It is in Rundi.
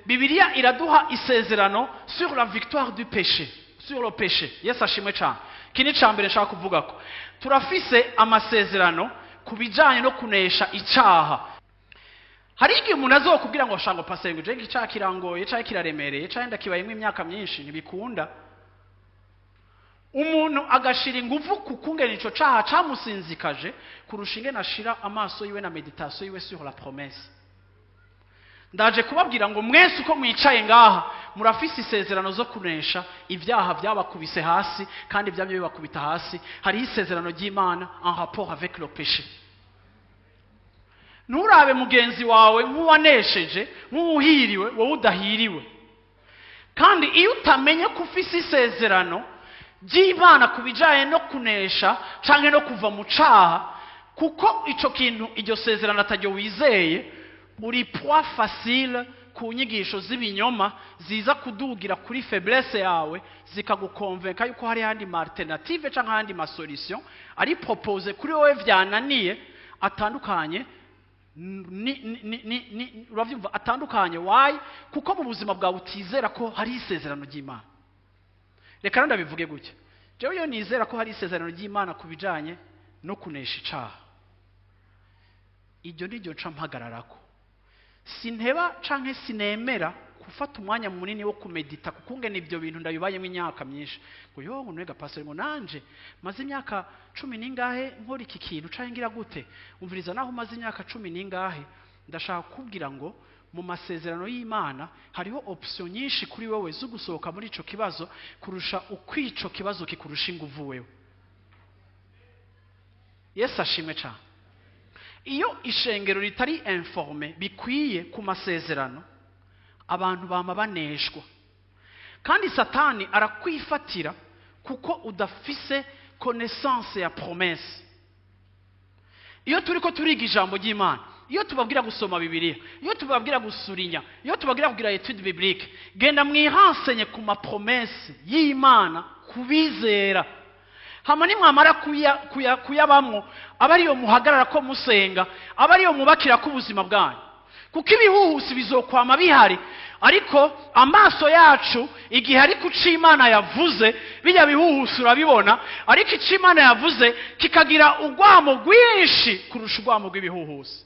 Bibiliya iraduha isezerano sur la victoire du péché, sur le péché. Yesu ashimwe cyane. Iki ni icya mbere nshaka kuvuga, ko turafise amasezerano ku bijyanye no kunesha icyaha. Hari igihe umuntu azokubwira ngo shango pastor, ngo jewe icyaha kirangoye, icyaha kiraremereye, icyaha ndakibayemo imyaka myinshi, ntibikunda. Umuntu agashira ingufu ku kungena ico caha camusinzikaje kurusha ingene ashira amaso yiwe na méditation yiwe sur la promesse. Ndaje kubabwira ngo mwese uko mwicaye ngaha, murafise isezerano zo kunesha ibyaha byabakubise hasi, kandi byamye bibakubita hasi. Hariho isezerano ry'Imana en rapport avec le péché. Nturabe mugenzi wawe nk'uwanesheje, nk'uwuhiriwe, wowe udahiriwe. Kandi iyo utamenye ko ufise isezerano ry'Imana ku bijyanye no kunesha cyangwa no kuva mu caha, kuko ico kintu, iryo sezerano ataryo wizeye, uri proie facile ku nyigisho z'ibinyoma ziza kudugira kuri faiblesse yawe, zikagukonvenka yuko hari ayandi ma alternative cyangwa ayandi ma solution ari proposé kuri wowe vyananiye, atandukanye ni uravyumva, atandukanye. Why? Kuko mu buzima bwawe utizera ko hari isezerano ry'Imana. Reka rero ndabivuge gutya: jewe iyo nizera ko hari isezerano ry'Imana ku bijanye no kunesha icaha, iryo ni ryo nca mpagararako. Sinteba canke sinemera gufata umwanya munini wo kumedita, kuko ungene ibyo bintu ndabibayemo imyaka myinshi, ngo yo ngo nwega pastor, ngo nanje maze imyaka 10 n'ingahe nkora iki kintu canke ngira gute. Umviriza, naho umaze imyaka 10 n'ingahe, ndashaka kukubwira ngo mu masezerano y'Imana hariho option nyinshi kuri wowe zo gusohoka muri ico kibazo kurusha uko ico kibazo kikurusha inguvu wewe. Yesu ashimwe cyane. Iyo ishengero ritari informé bikwiye ku masezerano, abantu bama baneshwa, kandi Satani arakwifatira kuko udafise connaissance ya promesse. Iyo turiko turiga ijambo ry'Imana, iyo tubabwira gusoma Bibiliya, iyo tubabwira gusurinya, iyo tubabwira kugira étude biblique, genda mwirenseigner ku ma promesses y'Imana kubizera. Hama nimwamara kuyabamwo, aba ariyo muhagarara ko musenga, aba ariyo mwubakira ko ubuzima bwanyu, kuko ibihuhusi bizokwama bihari. Ariko amaso yacu igihe ari ku co Imana yavuze, bijya bihuhusi urabibona, ariko icyo Imana yavuze kikagira urwamo rwinshi kurusha urwamo rw'ibihuhusi.